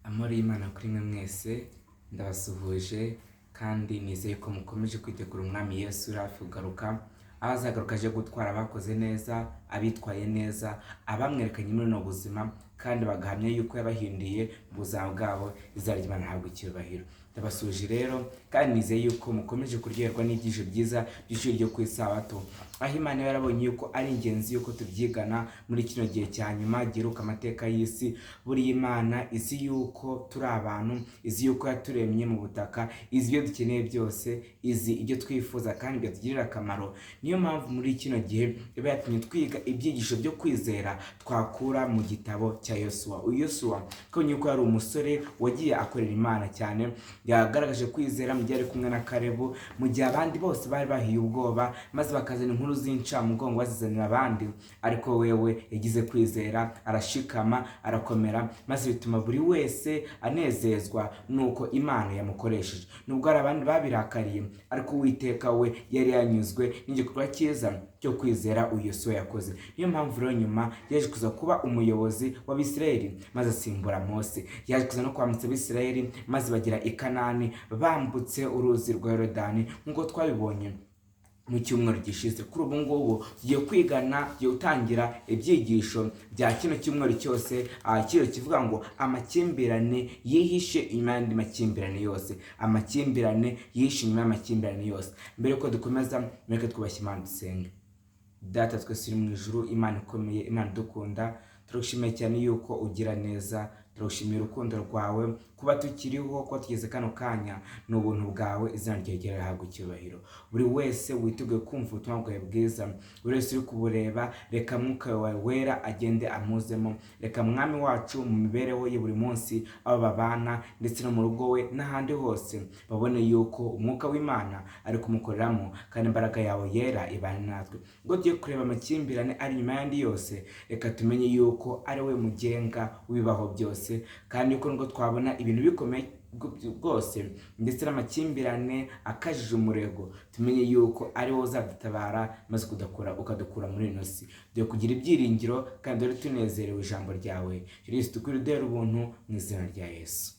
Amahoro y'Imana kuri mwe mwese, ndabasuhuje kandi nizeye ko mukomeje kwitegura Umwami Yesu uri hafi kugaruka, aho azagaruka aje gutwara abakoze neza, abitwaye neza, abamwerekanye muri buno buzima kandi bagahamya yuko yabahinduye mu buzima bwabo, izina ry'Imana rihabwe icyubahiro. Ndabasuhuje rero kandi nizeye yuko mukomeje kuryoherwa n'ibyigisho byiza by'ishuri ryo ku Isabato, aho Imana iba yarabonye yuko ari ingenzi yuko tubyigana muri kino gihe cya nyuma giheruka amateka y'isi. Buriya Imana izi yuko turi abantu, izi yuko yaturemye mu butaka, izi ibyo dukeneye byose, izi ibyo twifuza kandi byatugirira akamaro. Niyo mpamvu muri kino gihe iba yatumye twiga ibyigisho byo kwizera twakura mu gitabo cya Yosuwa. Uyu Yosuwa twabonye yuko yari umusore wagiye akorera Imana cyane, yagaragaje kwizera mu gihe ari kumwe na Kalebu, mu gihe abandi bose bari bahiye ubwoba maze bakazana inkuru z'incamugongo bazizanira abandi, ariko wewe yagize kwizera, arashikama, arakomera, maze bituma buri wese anezezwa nuko Imana yamukoresheje. Nubwo hari abandi babirakariye, ariko Uwiteka we yari yanyuzwe n'igikorwa cyiza cyo kwizera uyu Yosuwa yakoze. Niyo mpamvu rero nyuma yaje kuza kuba umuyobozi w'Abisirayeli maze asimbura Mose. Yaje kuza no kwambutsa Abisirayeli maze bagera i Kanani, bambutse uruzi rwa Yorodani nk'uko twabibonye mu cyumweru gishize. Kuri ubu ngubu tugiye kwigana, tugiye gutangira ibyigisho bya kino cyumweru cyose, kino kivuga ngo amakimbirane yihishe inyuma y'andi makimbirane yose, amakimbirane yihishe inyuma y'amakimbirane yose. Mbere yuko dukomeza, mureke twubashye Imana dusenge. Data twese uri mu ijuru, Imana ikomeye, Imana idukunda, turagushimiye cyane yuko ugira neza, turagushimiye urukundo rwawe, kuba tukiriho, kuba tugeze kano kanya ni ubuntu bwawe, izina ryawe rihabwa icyubahiro. Buri wese witeguye kumva ubutumwa bwawe bwiza, buri wese uri kubureba, reka Mwuka wawe wera agende amuzemo, reka Mwami wacu mu mibereho ye buri munsi, abo babana ndetse no mu rugo we n'ahandi hose, babone yuko Umwuka w'Imana ari kumukoreramo kandi imbaraga yawe yera ibane natwe. Ubwo tugiye kureba amakimbirane ari inyuma y'andi yose, reka tumenye yuko ari we mugenga w'ibibaho byose, kandi yuko nubwo twabona ibintu bikomeye bwose ndetse n'amakimbirane akajije umurego, tumenye yuko ari wowe uzadutabara maze ukadukura muri ino si. Dore kugira ibyiringiro kandi dore tunezerewe ijambo ryawe. Kristo ukuri uduhere ubuntu mu izina rya Yesu.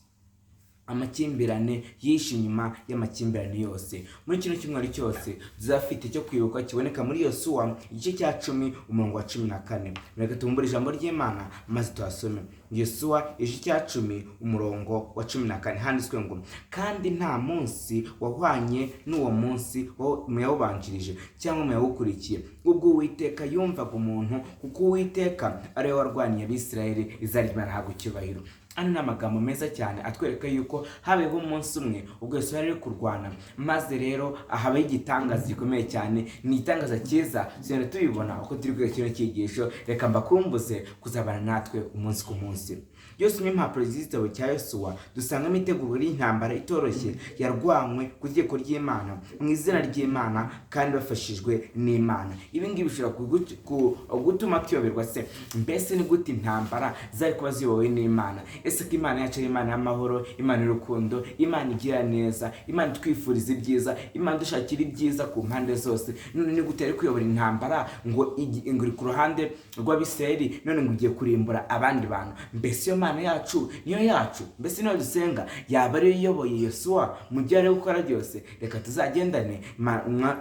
Amakimbirane yishe inyuma y'amakimbirane yose. Muri kino cyumweru cyose tuzafite icyo kwibuka kiboneka muri Yosuwa igice cya 10 umurongo wa 14. Reka tubumbure ijambo ry'Imana maze tuhasome. Yosuwa igice cya 10 umurongo wa 14, handitswe ngo: kandi nta munsi wahwanye n'uwo munsi mu yawubanjirije cyangwa mu yawukurikiye, ubwo Uwiteka yumvaga umuntu, kuko Uwiteka ari we warwaniye Abisirayeli, izina ry'Imana rihabwe icyubahiro. Ano ni amagambo meza cyane atwereka yuko habayeho umunsi umwe ubwo Yesu yari ari kurwana, maze rero habaho igitangaza gikomeye cyane. Ni igitangaza cyiza tugenda tubibona uko turi kwiga kino cyigisho. Reka mbakumbuze kuzabana natwe umunsi ku munsi. Iyo usomye impapuro z'igitabo cya Yosuwa, dusangamo itegurwa ry'intambara itoroshye yarwanywe ku itegeko ry'Imana, mu izina ry'Imana kandi bafashijwe n'Imana. Ibi ngibi bishobora gutuma tuyoberwa se, mbese ni gute intambara zari kuba ziyobowe n'Imana? Ese ko Imana yacu ari Imana y'amahoro, Imana y'urukundo, Imana igira neza, Imana itwifuriza ibyiza, Imana idushakira ibyiza ku mpande zose, none ni gute yari kuyobora intambara ngo iri ku ruhande rw'Abisirayeli, none ngo igiye kurimbura abandi bantu? Mbese iyo Mana yacu niyo yacu? Mbese niyo dusenga yaba ariyo iyoboye Yosuwa mu byo ari gukora byose? Reka tuzagendane,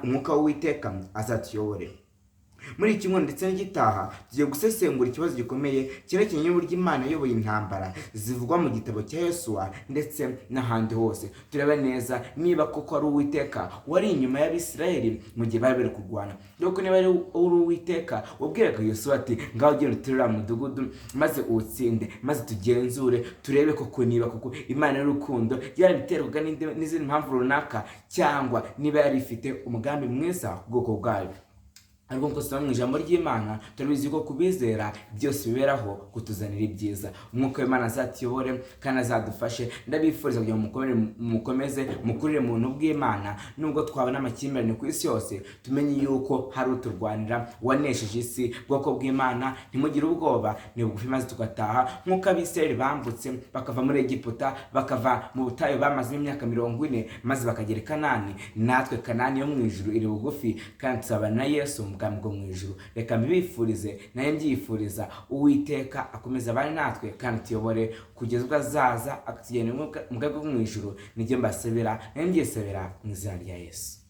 Umwuka w'Uwiteka azatuyobore. Muri iki cyumweru ndetse n'igitaha tugiye gusesengura ikibazo gikomeye cyerekeranye n'uburyo Imana iyoboye intambara zivugwa mu gitabo cya Yosuwa ndetse n'ahandi hose. Turebe neza niba koko ari Uwiteka wari inyuma y'Abisirayeli mu gihe bari bari kurwana. Dore niba ari Uwiteka wabwiraga Yosuwa ati ngaho ugenda utere uriya mudugudu maze uwutsinde, maze tugenzure turebe koko niba koko Imana y'urukundo yarabiterwaga n'izindi mpamvu runaka, cyangwa niba yari ifite umugambi mwiza ku bwoko bwayo. Ariko nk'uko dusoma mu ijambo ry'Imana, turabizi ko kubizera byose biberaho kutuzanira ibyiza. Umwuka w'Imana azatuyobore kandi azadufashe. Ndabifuriza kugira ngo mukomeze mukurire mu buntu bw'Imana. Nubwo twabona amakimbirane ku isi yose, tumenye yuko hari uturwanira wanesheje isi. Bwoko bw'Imana, ntimugire ubwoba, ni bugufi maze tugataha nk'uko Abisirayeli bambutse bakava muri Egiputa, bakava mu butayu bamazemo imyaka 40 maze bakagera i Kanani. Natwe Kanani yo mu ijuru iri bugufi kandi tuzabana na Yesu mu mu bwami bwo mu ijuru. Reka mbibifurize, nawe mbyifuriza. Uwiteka akomeza abane natwe kandi tuyobore kugeza ubwo azaza akatugenda mu bwami bwo mu ijuru. Nibyo mbasabira, nawe mbyisabira mu izina rya Yesu.